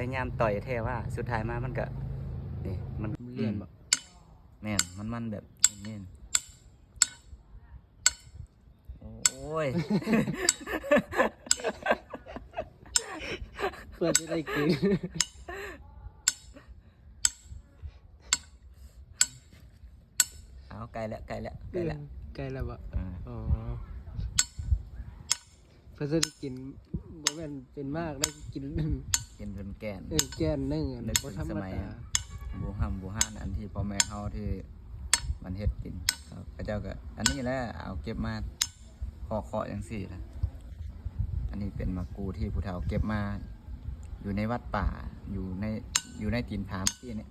ພະຍາຍາມຕ່ອຍແທ້ວ່າ ສຸດທ້າຍມາມັນກະ ນີ້ ມັນ ມັນເລື່ອນບໍ່? ອືມ ແມ່ນ ມັນ ມັນແບບນີ້ ໂອ້ຍ ເພື່ອຈະໄດ້ກິນ. ເອົາ ໃກ້ແລ້ວ ໃກ້ແລ້ວ ໃກ້ແລ້ວ ເອີ ໃກ້ແລ້ວບໍ່? ເອີ ອໍ ເພິ່ນຊິໄດ້ກິນ ບໍ່ແມ່ນເປັນໝາກໄດ້ ກິນ ກິນເປັນແກ່ນ ເອີ ແກ່ນໜຶ່ງ ອັນ ນຶກເຖິງ ບໍ່ທຳມະດາ ສະໄໝບູຮຳບູຮານ ອັນທີ່ພໍ່ແມ່ເຮົາທີ່ມັນເຮັດກິນ ເຂົາເຈົ້າກໍອັນນີ້ແຫຼະ ເອົາເກັບມາເຄາະໆ ຈັ່ງຊີ້ລະ. ອັນນີ້ເປັນໝາກກູ່ທີ່ຜູ້ເຖົ້າເກັບມາຢູ່ໃນວັດປ່າ ຢູ່ໃນ ຢູ່ໃນຕີນຜາເມື່ອກີ້ນີ້.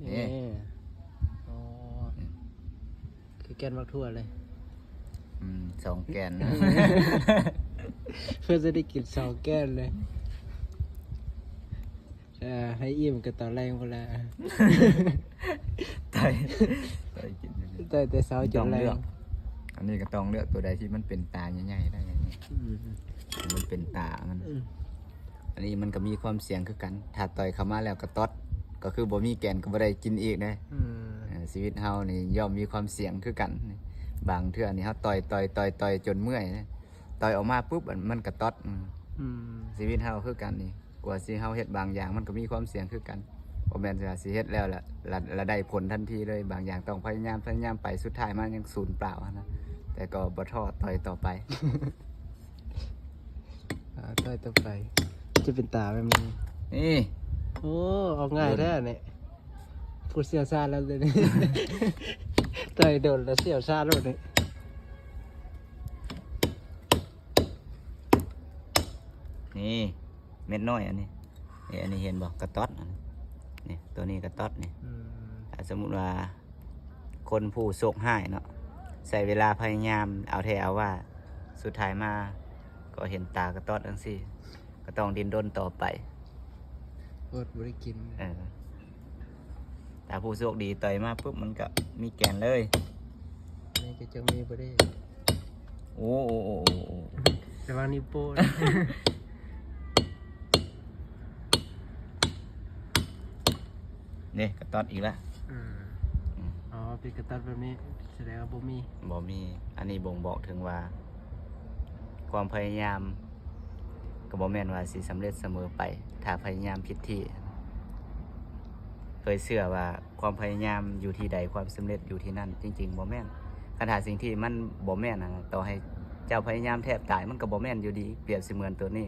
ເອີ ອໍ ຄືແກ່ນໝາກຖົ່ວເລີຍ ອືມ ສອງແກ່ນ ເພື່ອຈະໄດ້ກິນສອງແກ່ນເລີຍ ເອີ ໃຫ້ອີ່ມກໍຕອນແລງພຸ້ນລະ ຕ່ອຍ ຕ່ອຍກິນ ຕ່ອຍແຕ່ເຊົ້າຈົນແລງ ອັນນີ້ກໍຕ້ອງເລືອກຕົວໃດທີ່ມັນເປັນຕາໃຫຍ່ໆ ໄດ້ ອືມ ມັນເປັນຕາມັນ ອືມ ອັນນີ້ມັນກໍມີຄວາມສ່ຽງຄືກັນ ຖ້າຕ່ອຍເຂົ້າມາແລ້ວກະຕອດ ກໍຄືບໍ່ມີແກ່ນກໍບໍ່ໄດ້ກິນອີກເດ້ ອືມ ເອີ ຊີວິດເຮົານີ້ຍ່ອມມີຄວາມສ່ຽງຄືກັນ ບາງເທື່ອນີ້ເຮົາຕ່ອຍ ຕ່ອຍ ຕ່ອຍ ຕ່ອຍຈົນເມື່ອຍ ຕ່ອຍອອກມາປຸບ ມັນກະຕອດ ອືມ ອືມ ຊີວິດເຮົາຄືກັນນີ້ ກວ່າຊິເຮົາເຮັດບາງຢ່າງ ມັນກໍມີຄວາມສ່ຽງຄືກັນ ບໍ່ແມ່ນວ່າຊິເຮັດແລ້ວລະ ລະ ລະໄດ້ຜົນທັນທີເລີຍ ບາງຢ່າງຕ້ອງພະຍາຍາມ ພະຍາຍາມໄປ ສຸດທ້າຍມາຍັງສູນເປົ່າຫັ້ນນະ ແຕ່ກໍບໍ່ທໍ້ ຕ່ອຍຕໍ່ໄປ. ອາ ຕ່ອຍຕໍ່ໄປ ຈະເປັນຕາແບບນີ້ ນີ້ ໂອ້ ອອກງ່າຍແທ້ນີ້ ຜູ້ຊ່ຽວຊານແລ້ວເດນີ້ ຕ່ອຍດົນແລ້ວຊ່ຽວຊານໂລດນີ້ ນີ້ ເມັດນ້ອຍອັນນີ້ ນີ້ ອັນນີ້ເຫັນບໍ່? ກະຕອດ ອັນນີ້ ນີ້ ຕົວນີ້ກະຕອດນີ້ ອືມ ຖ້າສົມມຸດວ່າ ຄົນຜູ້ໂຊກຮ້າຍເນາະ ໃຊ້ເວລາພະຍາຍາມເອົາແທ້ເອົາວ່າ ສຸດທ້າຍມາກໍເຫັນຕາກະຕອດຈັ່ງຊີ້ ກໍຕ້ອງດີ້ນຮົນຕໍ່ໄປ ອດບໍ່ໄດ້ກິນ ເອີ ຖ້າຜູ້ໂຊກດີຕ່ອຍມາປຶບ ມັນກໍມີແກ່ນເລີຍ ນີ້ກໍຈັກມີບໍ່ໄດ້ ໂອ້ ໂອ້ ໂອ້ ໂອ້ ໂອ້ ລະວັງນິ້ວໂປ້ງ ເດ້ ກະຕອດອີກລະ ອືມ ອືມ ອໍ ເປັນກະຕອດແບບນີ້ ສະແດງວ່າບໍ່ມີ ບໍ່ມີ ອັນນີ້ບົ່ງບອກເຖິງວ່າ ຄວາມພະຍາຍາມກໍບໍ່ແມ່ນວ່າຊິສຳເລັດສະເໝີໄປ ຖ້າພະຍາຍາມຜິດທີ່ ເຄີຍເຊື່ອວ່າ ຄວາມພະຍາຍາມຢູ່ທີ່ໃດ ຄວາມສຳເລັດຢູ່ທີ່ນັ້ນ ຈິງໆບໍ່ແມ່ນ ຄັນຖ້າສິ່ງທີ່ມັນບໍ່ແມ່ນຫັ້ນນະ ຕໍ່ໃຫ້ເຈົ້າພະຍາຍາມແທບຕາຍ ມັນກໍບໍ່ແມ່ນຢູ່ດີ ປຽບສະເໝືອນໂຕນີ້